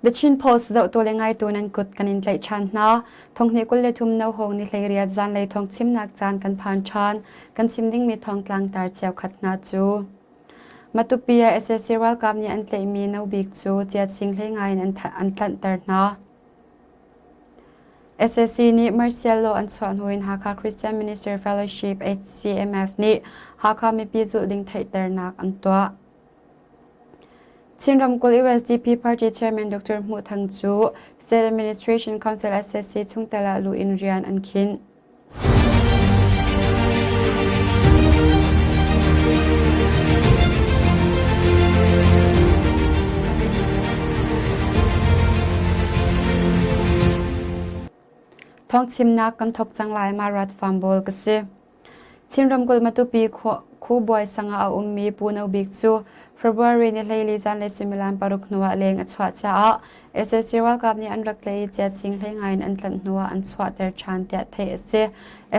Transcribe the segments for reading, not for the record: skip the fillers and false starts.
The Chin Post zohtu le ngaitu nan kut kan in tlaih ṭhan hna. Thonghnih 23 no hawng ni 18 zanlei thawng chimnak caan kan phan ṭhan. Kan chim dingmi thawngtlang tar cheukhat hna cu. Matupi ah sac ralkap nih an tlaihmi no bik cu chiat sing hlei ngai in an tlanhter hna. Sac nih Martial law an chuah hnu in Hakha Christian Ministry Fellowship HCMF nih Hakha mipi zulh ding theihternak an tuah. Chin ramkulh USDP party chairman Dr. Hmuh Thang cu State Administration Council SSC chungtel ah luh in rian an khinh. Thawngchimnak kan thawk cang lai ma rat farm bawl ka si. Chin ramkulh Matupi khuabawi sang ah a ummi Pu No Bik cu February ni 14 zanlei suimilam paruk hnuah leng a chuah caah sac ralkap nih an rak tlaih i chiat sing hlei ngai in an tlanh hnuah an chuahter ṭhan tiah theih a si.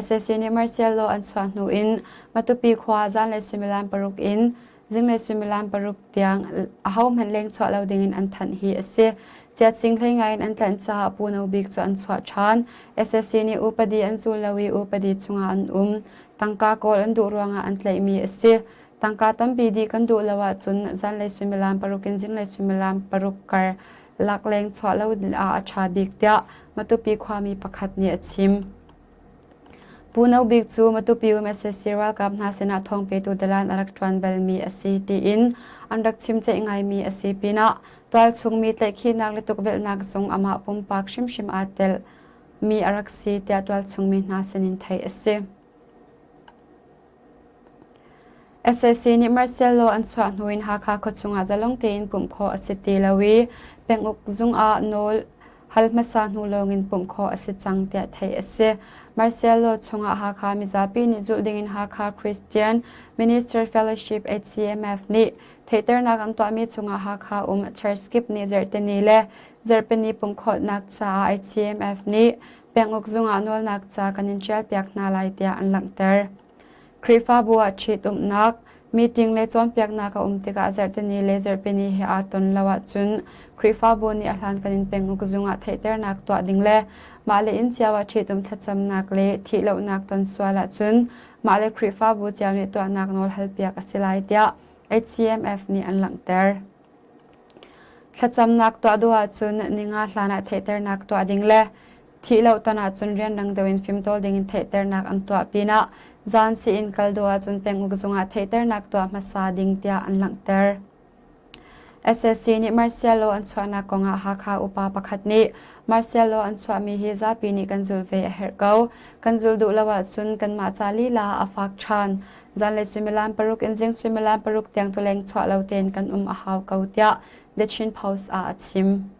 Sac nih martial law an chuah hnu in Matupi khua zanlei suimilam paruk in zinglei suimilam paruk tiang ahohmanh leng chuah lo dingin an thanh hi a si. Chiat sing hlei ngai in an tlanh caah Pu No Bik cu an chuah ṭhan. Sac nih upadi an zul lo i upadi chungah an um. Tangka kawl an duh ruangah an tlaihmi a si. Tangka tampi dih kan duh lo ahcun zanlei suimilam paruk in zinglei suimilam paruk kar lak leng chuah lo ah a ṭha bik tiah Matupi khuami pakhat nih a chim. Pu No Bik cu Matupi um sac ralkap hna sinah thawngpetu dalan a rak ṭuan balmi a si tiin an rak chimceih ngaimi a si pinah tualchung mi tlaihkhihnak le tukvelhnak zong amah pumpak hrimhrim aa tel mi a rak si tiah tualchung mi hna sinin theih a si. Sac nih martial law an chuah hnu in Hakha khuachung ah zalong tein pumh khawh a si ti lo i penguk zung ah nawl hal hmasa hnu lawng in pumh khawh a si cang tiah theih a si. Martial law chungah Hakha mizapi nih zulh ding in Hakha Christian Minister Fellowship HCMF nih theihternak an tuahmi chungah Hakha um church kip nih zarhteni le zarhpini pumh khawhnak caah HCMF nih penguk zung ah nawlnak ca kan in ṭialpiak hna lai tiah an langhter. Khrihfabu ah ṭhitumnak, meeting le cawnpiaknak a um tikah zarhteni le zarhpini he aa ton lo ahcun Khrihfabu nih a hlankan in penguk zung ah theihternak tuah ding le mah le inn cio ah ṭhitum thlacamnak le thihlohnak ton sual ahcun mah le Khrihfabu cio nih tuahnak nawl halpiak a si lai tiah HCMF nih an langhter. Thlacamnak tuah duh ahcun ninga hlan ah theihternak tuah ding le thih lo ton ahcun rianrang deuh in fimtawl ding in theihternak an tuah pinah zan sii-inn kal duh ahcun penguk zung ah theihternak tuah hmasa ding tiah an langhter. Sac nih martial law an chuahnak kongah Hakha upa pakhat nih martial law an chuahmi hi zapi nih kan zulh ve a herh ko. Kan zulh duh lo ahcun kanmah ca lila ah a fak ṭhan. Zanlei suimilam paruk in zing suimilam paruk tiang tuleng chuah lo tein kan um a hau ko tiah The Chin Post ah a chim.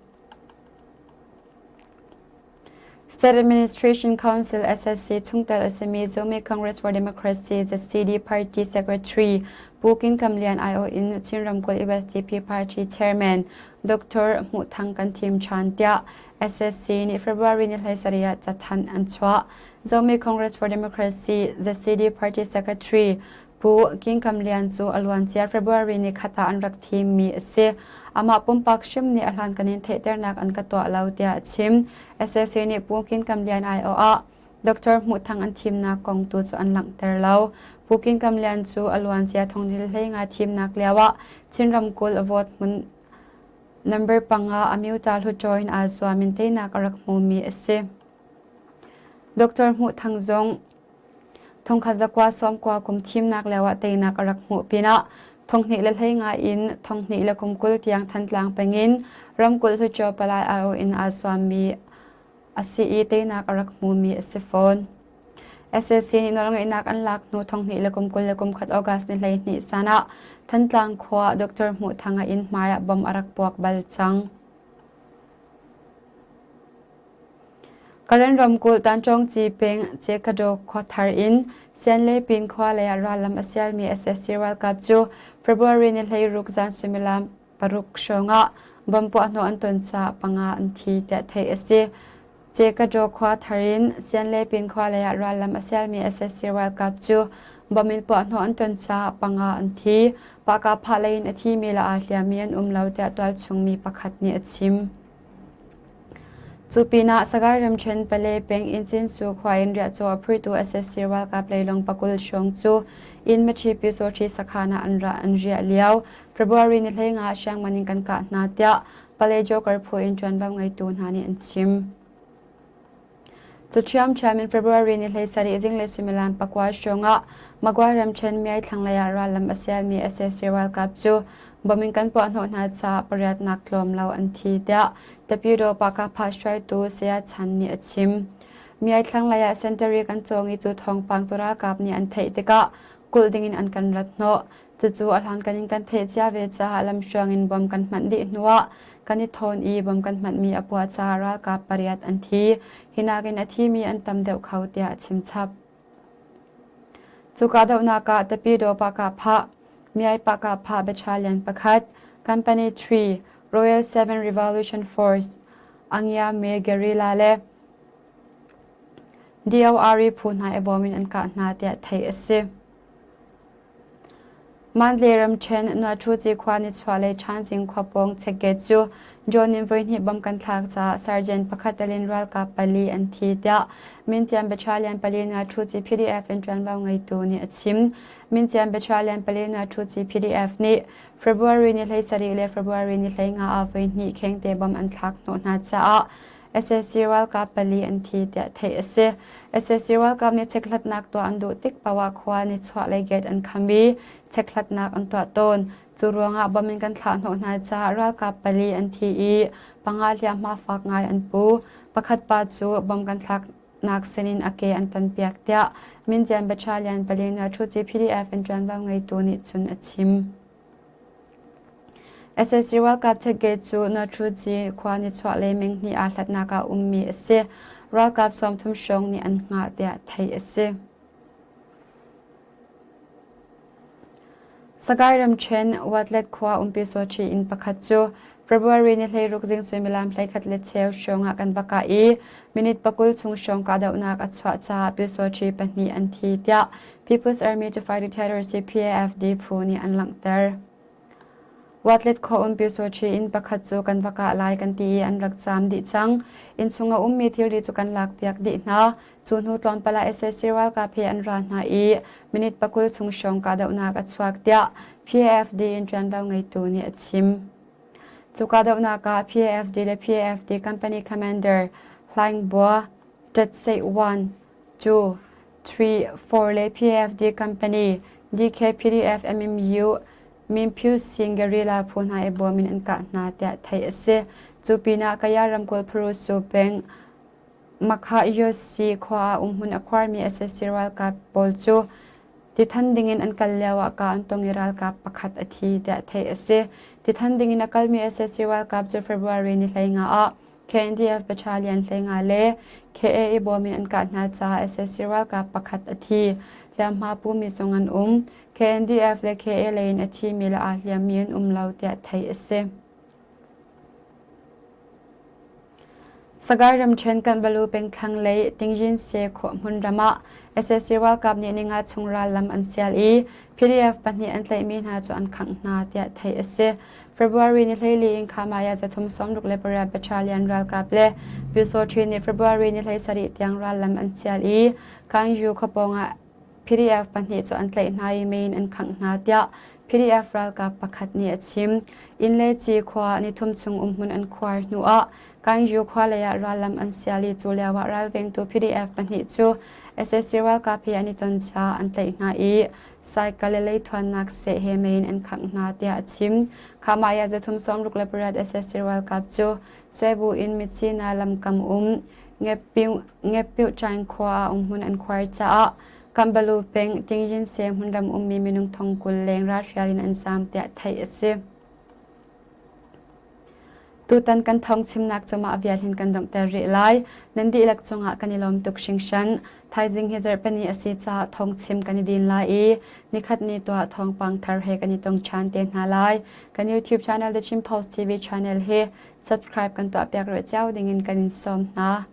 State Administration Council SSC chungtel a simi Zomi Congress for Democracy ZCD Party Secretary Pu King Kam Lian aiawh in Chin ramkulh USDP Party Chairman Dr. Hmuh Thang kan thim ṭhan tiah SSC nih February ni 17 ah cathanh an chuah. Zomi Congress for Democracy ZCD Party Secretary Pu King Kam Lian cu a luancia February ni khat ah an rak thimmi a si. Amah pumpak hrim nih a hlankan in theihternak an ka tuah lo tiah a chim. SAC nih Pu King Kam Lian aiawh ah Dr. Hmuh Thang an thimnak kong tu cu an langhter lo. Pu King Kam Lian cu a luancia thonghnih 15 thimnak lio ah Chin ramkulh vote hmun number panga Amyota Hluttaw in aa zuam in teinak a rak hmumi a si. Dr. Hmuh Thang zong thongkhat zakua sawmkua kum thimnak lio ah teinak a rak hmuh pinah thonghnih le 15 in thonghnih le kum 20 tiang Thantlang pengin ramkulh hluttaw palai aiawh in aa zuammi a si i teinak a rak hmumi a si fawn. SAC nih nawlngeihnak an lak hnu thonghnih le kum 20 le kum khat August ni 12 san ah Thantlang khua Dr. Hmuh Thang a inn hmai ah bom a rak puak bal cang. Karen ramkulh Tanṭawngci peng Cekadaw khuathar in Sianlepin khua lei ah rallam a sialmi sac ralkap cu February ni 16 zan suimilam paruk hrawngah bomb puahhnawh an ton caah panga an thi tiah theih a si. Cekadaw khua thar in Sianlepin khua lei ah rallam a sialmi sac ralkap cu bomb in puahhnawh an ton caah panga an thi. Pahkahphah lei in a thimi le aa hliammi an um lo tiah tualchung mi pakhat nih a chim. Cu pinah Sagaing ramṭhen Pale peng Incinsu khua in riahcaw a phurtu sac ralkap leilawng pakul hrawng cu inn Maṭhi Pyusawṭhi sakhan ah an ra an riah lio February ni 15 siangman in kan kah hna tiah Pale Joker phu in ṭuanvo ngeitu hna nih an chim. Cu ṭhiamṭhiam in February ni 17 zinglei suimilam pakua hrawngah Magway ramṭhen Myay thlanglei ah rallam a sialmi sac ralkap cu bom in kan puahhnawh hna caah pariatnak tlawm lo an thi tiah Tapyudaw Pakapha hruaitu Saya Chan nih a chim. Myay thlanglei ah sentari kan cawng i cu thawngpang cu ralkap nih an theih tikah kulh dingin an kan rat hnawh. Cucu a hlankan in kan theih cia ve caah lamhruang in bom kan hmanh dih hnuah kan i thawn i bom kan hmanhmi a puah caah ralkap pariat an thi. Hi nakin a thimi an tam deuh kho tiah a chim chap. Cu kahdohnak ah Tapidaw Pakahphah, Myai Pakahphah Battalion pakhat, Company 3, Royal Seven Revolution Force, Angyame Guerrilla le DORE phu hna i bawm in an kah hna tiah theih a si. Mandalay ramṭhen Nuaṭhuci khua nichuahlei Ṭhanzing khua pawng checkgate cu drone in voihnih bom kan thlak caah sergeant pakhat tel in ralkap pali an thi tiah Mincian Battalion pali Nuaṭhuci PDF in ṭuanvo ngeitu nih a chim. Mincian Battalion pali Nuaṭhuci PDF nih February ni 17 le February ni 15 ah voihnih khengte bom an thlak hnawh hna caah Sac ralkap pali an thi tiah theih a si. Sac ralkap nih chekhlatnak tuah an duh tik paoh ah khua nichuahlei gate an kham i chekhlatnak an tuah tawn. Cu ruangah bom in kan thlah hnawh hna caah ralkap pali an thi i panga hliamhma fak ngai an pu. Pakhat pa cu bom kan thlaknak sinin a ke an tanpiak tiah Minjian Battalion pali Nathuci PDF in ṭuanvo ngeitu nih cun a chim. Sac ralkap checkgate cu Natruji khua nichuahlei menghnih aa hlatnak ah ummi a si. Ralkap 30 hrawng nih an hngah tiah theih a si. Sagaing ramṭhen Watlet khua umpi Sochi inn pakhat cu February ni 16 zing suimilam 11 le cheu hrawng ah kan va kah i minute 20 chung hrawng kahdohnak a chuah caah Pyusawṭhi pahnih an thi tiah People's Army to Fight Dictatorship PAFD phu nih an langhter. Watlet khua um Pyusawṭhi inn pakhat cu kan va kah lai kan ti i an rak caam dih cang. Innchung a ummi thilri cu kan lakpiak dih hna. Cu hnu tlawmpal ah sac ralkap he an ra hna i minute 20 chung hrawng kahdohnak a chuak tiah PAFD in ṭuanvo ngeitu nih a chim. Cu kahdohnak ah PAFD le PAFD company commander Hlaing Bua, Ṭetseih 1, 2, 3, 4 le PAFD company DKPDF MMU Minpyu Sing Guerrilla phu hna i bawm in an kah hna tiah theih a si. Cu pinah Kaya ramkulh Pharusu peng Makha Yosi khua ah umhmun a khuarmi sac ralkap pawl cu tithan dingin an kal lioah kah an tong i ralkap pakhat a thi tiah theih a si. Tithan dingin a kalmi sac ralkap cu February ni 15 ah KNDF Battalion 15 le KA i bawm in an kah hna caah sac ralkap pakhat a thi. Hliamhma pumi zong an um. KNDF le KA lei in a thimi le aa hliammi an um lo tiah theih a si. Sagaing ramṭhen Kanbalu peng thlanglei Tingyinse khuahmun ram ah sac ralkap nih ninga chung rallam an sial i PDF pahnih an tlaihmi hna cu an khangh hna tiah theih a si. February ni 14 in Khamaya 368 Battalion ralkap le Pyusawṭhi nih February ni 17 tiang rallam an sial i Kangyu khuapawng ah PDF pahnih cu an tlaih hna i mei in an khangh hna tiah PDF ralkap pakhat nih a chim. Inn le ci khua nithum chung umhmun an khuar hnuah Kangyu khua lei ah rallam an sial i cu lioah ralvengtu PDF pahnih cu sac ralkap he an i ton caah an tlaih hna i cycle le leithuannak seh he mei in an khangh hna tiah a chim. Khamaya 368 sac ralkap cu Suaibu in Myitkyina lamkam um Ngeppiuhṭaing khua ah umhmun an khuar caah Kambalu peng Tingyinse hmunram ummi minung 20,000 leng ralhrial in an zaam tiah theih a si. Tutan kan thawng chimnak cu mah vial hin kan donghter rih lai. Nan dihlak cungah kan i lawm tuk hringhran. Thaizing hi zarhpini a si caah thawngchim kan i din lai i nikhat ni tuah thawngpang thar he kan i tong ṭhan te hna lai. Kan YouTube channel The Chin Post TV channel hi subscribe kan tuahpiak rih cio dingin kan in sawm hna.